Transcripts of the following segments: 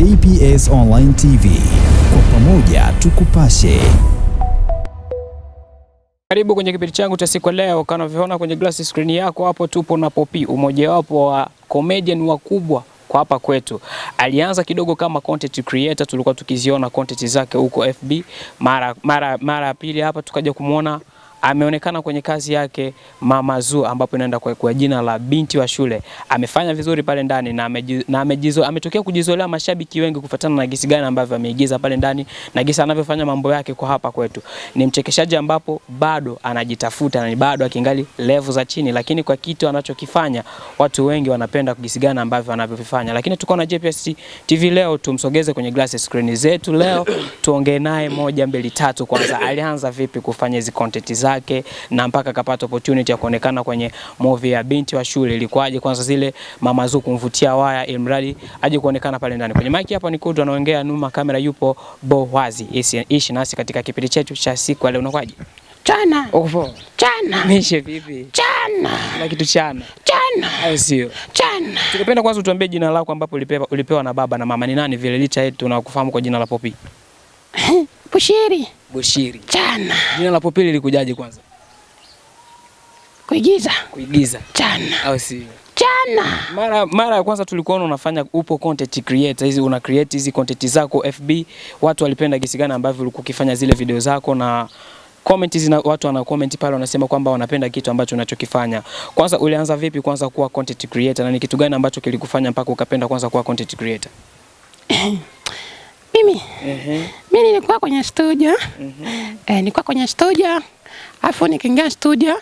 JPS Online TV. Kwa pamoja tukupashe. Karibu kwenye kipindi changu cha siku ya leo. Kama unavyoona kwenye glass screen yako hapo, tupo na Popi, umojawapo wa comedian wakubwa kwa hapa kwetu. Alianza kidogo kama content creator, tulikuwa tukiziona content zake huko FB. Mara ya pili hapa tukaja kumuona ameonekana kwenye kazi yake Mama Zuu, ambapo inaenda kwa jina la Binti wa Shule. Amefanya vizuri pale ndani na ametokea kujizolea mashabiki wengi kufuatana na gisi gani ambavyo ameigiza pale ndani na gisi anavyofanya mambo yake kwa hapa kwetu. Ni mchekeshaji ambapo bado anajitafuta na bado akingali level za chini, lakini kwa kitu anachokifanya watu wengi wanapenda gisi gani ambavyo anavyofanya. Lakini tuko na JPS TV leo, tumsogeze kwenye glass screen zetu leo, tuongee naye moja mbili tatu. Kwanza alianza vipi kufanya hizi content zake na mpaka akapata opportunity ya kuonekana kwenye movie ya Binti wa Shule. Ilikuwaje kwanza zile Mama Zuu kumvutia waya ili mradi aje kuonekana pale ndani? Kwenye mic hapa ni Kudu anaongea, nyuma kamera yupo Bowazi. Ishi nasi katika kipindi chetu cha siku leo. Unakwaje? Chana. Uko Chana. Mishe vipi? Chana. Kila kitu chana. Chana. Au sio? Chana. Tungependa kwanza utuambie jina lako ambapo ulipewa na baba na mama ni nani vile, licha yetu tunakufahamu kwa jina la Popi. Bushiri. Bushiri. Chana. Jina la Popi lilikujaje kwanza? Kuigiza. Kuigiza. Chana. Au sio? Chana. Mara ya kwanza tulikuona unafanya upo content creator, hizi una create hizi content zako FB, watu walipenda gisi gani ambavyo ulikuwa ukifanya zile video zako, na comment zina watu wana comment pale wanasema kwamba wanapenda kitu ambacho unachokifanya. Kwanza ulianza vipi kwanza kuwa content creator, na ni kitu gani ambacho kilikufanya mpaka ukapenda kwanza kuwa content creator? Mimi mimi nilikuwa kwenye studio. Nilikuwa kwenye studio. Afu nikiingia studio.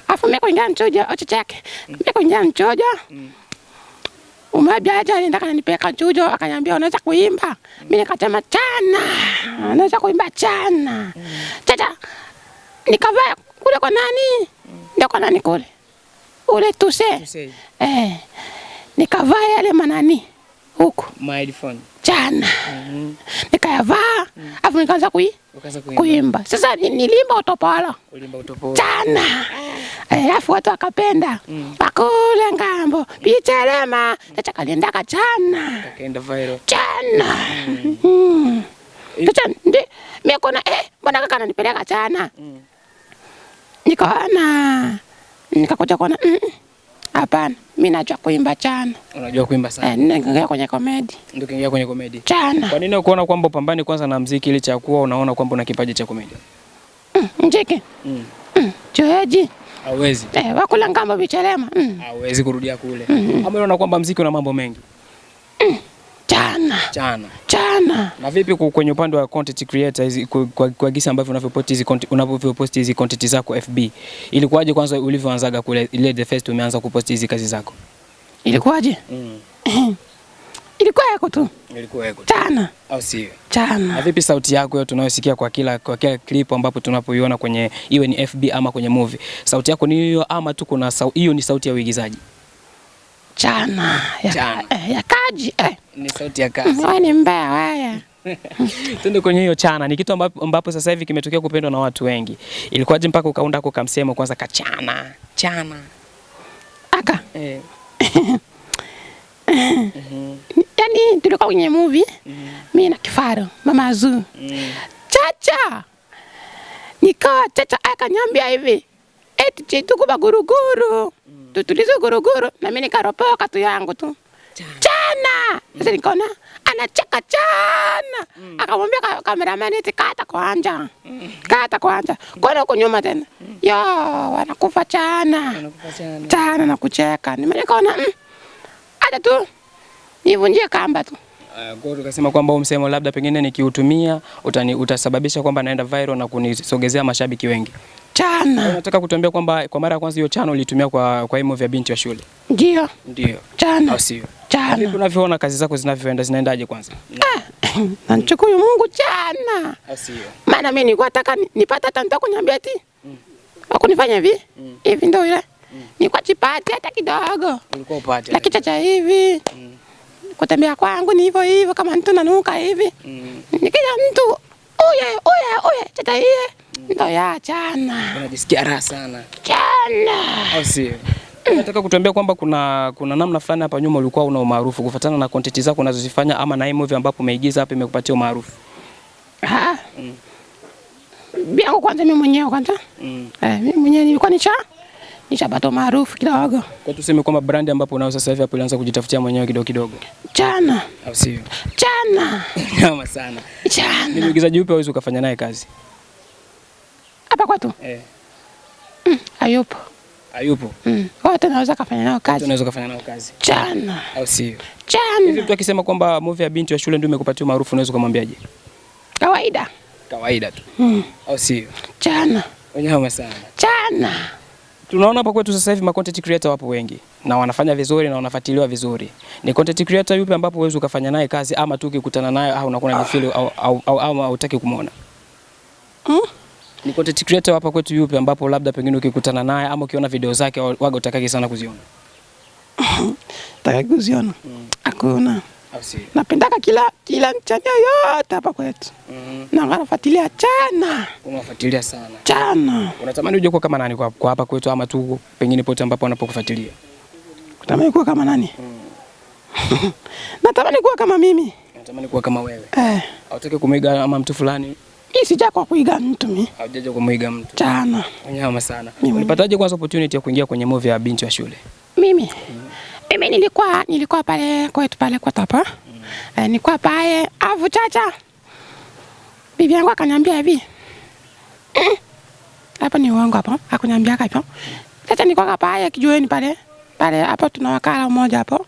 Afu mimi kuingia studio, acha cheke. Mimi kuingia studio. Umabi aje alitaka nipeleka studio, akaniambia unaweza kuimba. Mimi nikasema chana. Unaweza kuimba chana. Chacha. Nikavaa kule kwa nani? Ndio kwa nani kule? Ule tuse. Nikavaa yale manani huku. My headphone. Chana. Nikayavaa, afu nikaanza kuimba. Sasa nilimba utopolo. Ulimba utopolo. Chana. Afu watu wakapenda. Wakule ngambo, bichelema, chacha kaliendaka chana. Kaenda viral. Chana. Chacha ndi mimi kona mbona kaka ananipeleka chana? Nikaona nikakuja kuona hapana, mimi najua kuimba chana. Unajua kuimba sana. Nikaingia kwenye comedy. Ndio kaingia kwenye comedy. Chana. Kwa nini ukoona kwamba upambane kwanza na muziki ili cha kuwa unaona kwamba una kipaji cha comedy? Muziki. Choeji. Hauwezi. Wakula ngambo bichelema. Hauwezi kurudia kule. Ama unaona kwamba muziki una mambo mengi? Chana. Chana. Chana. Na vipi kwenye upande wa content creator hizi kwa gisi ambavyo unavyopost hizi content, unavyopost hizi content zako FB. Ilikuwaje kwanza ulivyoanzaga kule ile the first umeanza kupost hizi kazi zako? Ilikuwaje? Ilikuwa yako tu. Ilikuwa yako. Chana. Au sio? Chana. Na vipi sauti yako hiyo tunayosikia kwa kila clip ambapo tunapoiona kwenye iwe ni FB ama kwenye movie? Sauti yako ni hiyo ama tu kuna hiyo ni sauti ya uigizaji? Chana. Chana. Ya kaji. Ni sauti ya kazi. Wewe ni mbaya wewe. Twende kwenye hiyo chana, ni kitu ambapo sasa hivi kimetokea kupendwa na watu wengi. Ilikuwaje mpaka ukaunda kwa kamsemo kwanza kachana? Chana. Aka. Yaani tulikuwa kwenye movie. Mimi na Kifaru, Mama Zuu. Chacha. Nikawa chacha akaniambia hivi. Eti chetu kuba guruguru. Tutulize guruguru na mimi nikaropoka tu yangu tu. Chana. Sasa nikaona anacheka chana. Akamwambia cameraman eti kata kwanza. Kata kwanza. Kwa huko nyuma tena. Yo, wanakufa chana. Wanakufa chana. Chana na kucheka. Nikaona hata tu nivunjie kamba tu. Kwa tukasema kwamba huo msemo labda pengine nikiutumia utasababisha kwamba naenda viral na kunisogezea mashabiki wengi. Chana. Unataka kutuambia kwamba kwa mara ya kwanza hiyo chana ulitumia kwa hii movie ya Binti wa Shule? Ndio. Ndio. Chana. Au sio? Chana. Unavyoona kazi zako zinavyoenda zinaendaje kwanza? Namshukuru Mungu chana. Au sio? Maana mimi nilikuwa nataka nipate hata mtu akuniambia eti wakunifanya hivi. Hivi ndio ile. Nilikuwa chipati hata kidogo. Ulikuwa upate. Lakini chacha hivi. Kutembea kwangu ni hivyo hivyo kama mtu nanuka hivi. Nikija mtu uye uye uye chacha hiye. Ndio ya chana. Unajisikia raha sana. Chana. Au sio? Nataka kutuambia kwamba kuna namna fulani hapa nyuma ulikuwa una umaarufu kufuatana na content zako unazozifanya ama na hii movie ambapo umeigiza hapa imekupatia umaarufu. Biangu kwanza mimi mwenyewe kwanza. Mimi mwenyewe nilikuwa nishapata umaarufu kidogo. Kwa tuseme kwamba brand ambapo unao sasa hivi hapo ulianza kujitafutia mwenyewe kidogo kidogo. Chana. Au sio? Chana. Nyama sana. Chana. Ni mwigizaji upi hauwezi ukafanya naye kazi? Hapa kwetu? Hayupo. Hayupo. Wote naweza kufanya nao kazi. Unaweza kufanya nao kazi. Chana. Au sio? Chana. Hivi mtu akisema kwamba movie ya Binti wa Shule ndio imekupatia umaarufu unaweza kumwambiaje? Kawaida. Kawaida tu. Au sio? Chana. Nyama sana. Chana. Tunaona hapa kwetu sasa hivi ma content creator wapo wengi na wanafanya vizuri na wanafuatiliwa vizuri. Ni content creator yupi ambapo uweze ukafanya naye kazi ama tu ukikutana naye au unakuwa unajifeel au hutaki kumuona? Ni content creator hapa kwetu yupi ambapo labda pengine ukikutana naye ama ukiona video zake waga utakaki sana kuziona? Taka kuziona. Hakuna. Au sio? Napendaka kila mchana yote hapa kwetu. Na nafuatilia chana. Unafuatilia sana. Chana. Unatamani uje kuwa kama nani kwa hapa kwetu ama tu pengine pote ambapo wanapokufuatilia? Kutamani kuwa kama nani? Natamani kuwa kama mimi. Natamani kuwa kama wewe. Hautaki kumuiga ama mtu fulani? Mimi sija kwa kuiga mtu mimi. Haujaja kumuiga mtu. Chana. Nyama sana. Ulipataje kwanza opportunity ya kuingia kwenye movie ya Binti wa Shule? Mimi. Mimi nilikuwa pale kwetu pale kwa tapa. Nilikuwa pale afu chacha. Bibi yangu akaniambia hivi. Hapa ni wangu hapo. Akaniambia hapo. Chacha nilikuwa pale kijiweni pale. Pale hapo tuna wakala mmoja hapo.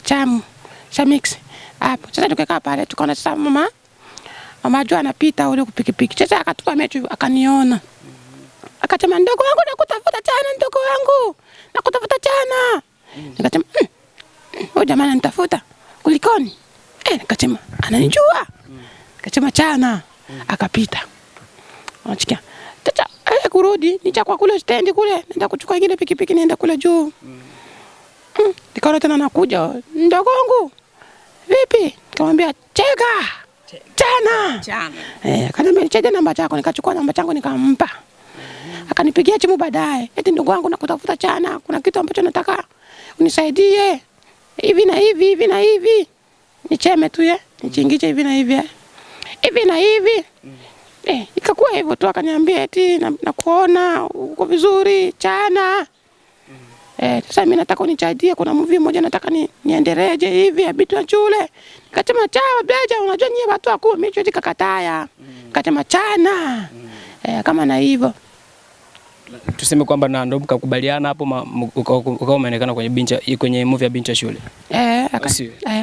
Chamu. Chamix. Hapo. Chacha tukakaa pale tukaona sasa mama jua anapita ule kupikipiki. Chacha akatupa mechi akaniona. Akasema ndogo wangu nakutafuta chana, ndogo wangu. Nakutafuta chana. Nikasema huyu jamaa ananitafuta. Kulikoni? Nikasema ananijua. Nikasema chana. Akapita. Unasikia? Chacha kurudi nicha kwa kule stendi kule, nenda kuchukua ingine pikipiki nienda kule juu. Nikaona tena nakuja, ndogo wangu. Vipi? Nikamwambia cheka. Chana. Chana. Akaniambia nicheze namba yako, nikachukua namba yangu nikampa. Akanipigia simu baadaye, eti ndugu wangu nakutafuta chana, kuna kitu ambacho nataka unisaidie. Hivi na hivi, hivi na hivi. Nicheme tu nichingiche hivi na hivi. Hivi na hivi. Ikakuwa hivyo tu akaniambia eti nakuona uko vizuri chana. Sasa mimi nataka unisaidie, kuna movie moja nataka niendereje hivi ya Binti wa Shule. Nikasema chawa beja, unajua nyie watu wakuu mimi siwezi kukataya. Nikasema chana. Kama na hivyo. Tuseme kwamba na ndio mkakubaliana hapo ukawa umeonekana kwenye kwenye movie ya Binti ya Shule.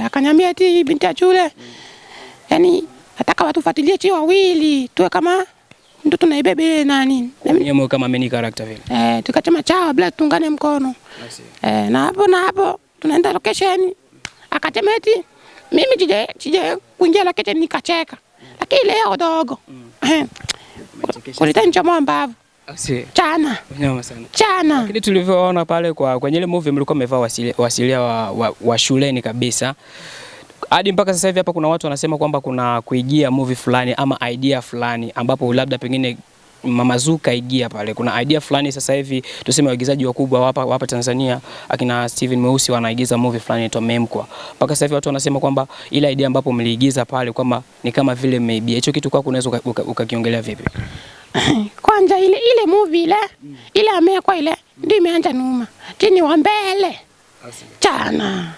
Akaniambia eti Binti ya Shule. Yaani nataka watu fuatilie chi wawili tuwe kama ndio tunaibeba ile nani. Mimi kama main character vile. Tukachema chawa bila tuungane mkono. Na hapo tunaenda location. Akasema eti mimi sije kuingia location nikacheka. Lakini leo dogo. Kuleta nchomoa mbavu. Chana. Nyama sana. Chana. Lakini tulivyoona pale kwenye ile movie mlikuwa mmevaa wasilia wa shuleni kabisa. Hadi mpaka sasa hivi hapa kuna watu wanasema kwamba kuna kuigia movie fulani ama idea fulani ambapo labda pengine Mama Zuu kaigia pale. Kuna idea fulani sasa hivi tuseme waigizaji wakubwa hapa Tanzania akina Steven Mweusi wanaigiza movie fulani inaitwa Memkwa. Mpaka sasa hivi watu wanasema kwamba ile idea ambapo mliigiza pale kwamba ni kama vile mmeibia. Hicho kitu kwako unaweza ukakiongelea vipi? Kwanza ile movie ile ile amekwa ile ndio imeanza numa. Chini wa mbele. Chana.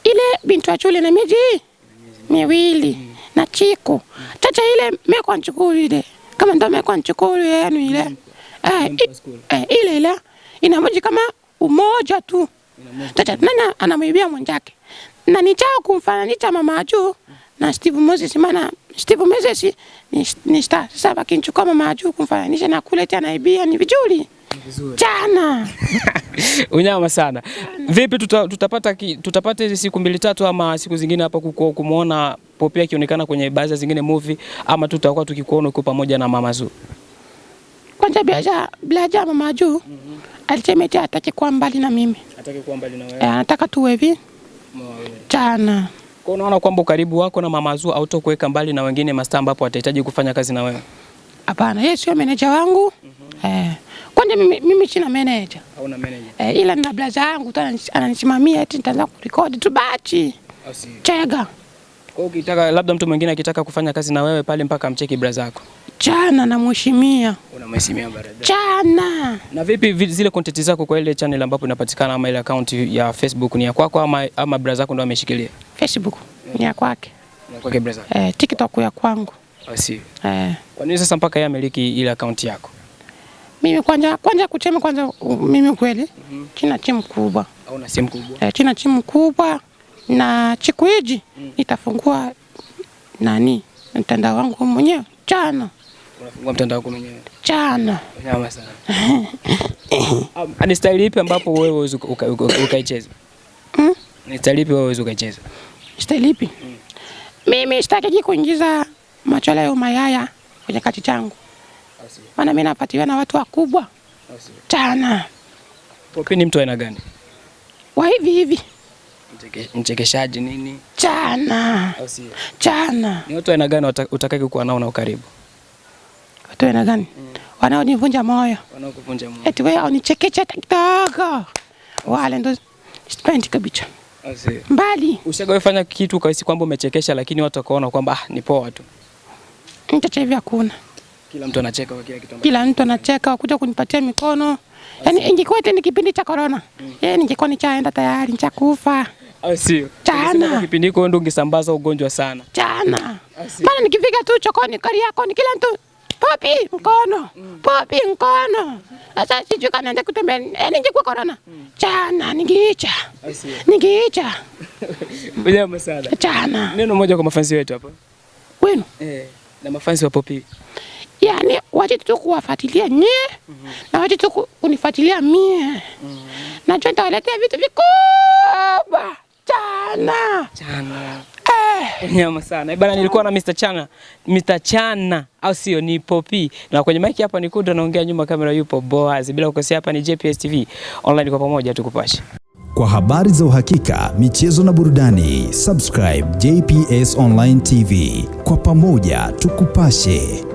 Ile Binti wa Shule na miji miwili na Chiku. Chacha ile mekwa nchukuru ile. Kama ndo mekwa nchukuru yenu ile. Ile ile ina moja kama umoja tu. Chacha nani anamwibia mwenzake. Na ni chao kumfananisha Mama Zuu na Steve Moses, maana Steve Moses ni star. Sasa bakinchukua Mama Zuu kumfananisha na kule tena anaibia ni vizuri. Chana. Unyama sana. Vipi tutapata hizi siku mbili tatu ama siku zingine hapa kumuona Popi akionekana kwenye baadhi zingine movie ama tutakuwa tukikuona uko pamoja na Mama Zuu? Kwanza bila Mama Zuu alisema eti hataki kuwa mbali na mimi. Hataki kuwa mbali na wewe. Anataka tuwe hivi. Chana. Kwa unaona kwamba ukaribu wako na Mama Zuu hautokuweka mbali na wengine mastaa ambapo watahitaji kufanya kazi na wewe? Hapana, yeye sio meneja wangu. Kwanza mimi sina manager. Hauna manager? Ila nina blaza yangu tu ananisimamia eti nitaanza kurekodi tu bachi. Chega. Kwa ukitaka labda mtu mwingine akitaka kufanya kazi na wewe pale mpaka amcheki blaza yako. Chana namheshimia. Unamheshimia brother. Chana. Na vipi zile content zako kwa ile channel ambapo inapatikana ama ile account ya Facebook ni ya kwako ama brother yako ndo ameshikilia? Facebook ni ya kwake. Ni ya kwake brother. TikTok ya kwangu. Asi. Kwa nini sasa mpaka yeye amiliki ile account yako? Mimi kwanza kuchema kwanza mimi kweli china timu kubwa. Au na simu kubwa? China timu kubwa na chikuiji nitafungua nani mtandao wangu mwenyewe. Chana. Unafungua mtandao wako mwenyewe? Chana. Nyama sana. Ni style ipi ambapo wewe uweze ukaicheza? Ni style ipi wewe uweze ukaicheza? Style ipi? Mimi sitaki kuingiza machole ya mayaya kwenye kati changu. Maana mimi napatiwa na watu wakubwa. Chana. Popi ni mtu aina gani? Wa hivi hivi. Mchekeshaji nini? Chana. Chana. Ni watu aina gani utakaki kuwa nao na ukaribu? Watu aina gani? Wanaonivunja moyo. Wanaokuvunja moyo. Eti wewe unichekeche kidogo. Wale ndo sipendi kabisa. Mbali. Ushagawefanya kitu ukahisi kwamba umechekesha lakini watu wakaona kwamba ni poa tu. Nitacha hivi hakuna. Kila mtu anacheka kwa kila kitu. Kila mtu anacheka wakuja kunipatia mikono. Yaani ingekuwa tena kipindi cha corona. Yeye ningekuwa nishaenda tayari nishakufa. Au sio? Chana. Kipindi hiko ndo ungesambaza ugonjwa sana. Chana. Maana nikifika tu chokoni kari yako ni kila mtu Popi mkono. Popi mkono. Sasa sijui kama naenda kutembea. Yaani ingekuwa corona. Chana ningiicha. Ningiicha. Unyama sana. Chana. Neno moja kwa mafansi wetu hapa. Wenu? Na mafansi wa Popi. Yaani waje tu kuwafuatilia nyie na waje tu kunifuatilia mie. Najua nitawaletea vitu vikubwa. Chana. Chana. Nyama sana. Bana nilikuwa na Mr. Chana. Mr. Chana au sio ni Popi. Na kwenye mic hapa ni Kudo naongea, nyuma kamera yupo Boaz. Bila kukosea hapa ni JPS TV. Online kwa pamoja tukupashe. Kwa habari za uhakika, michezo na burudani, subscribe JPS Online TV. Kwa pamoja tukupashe.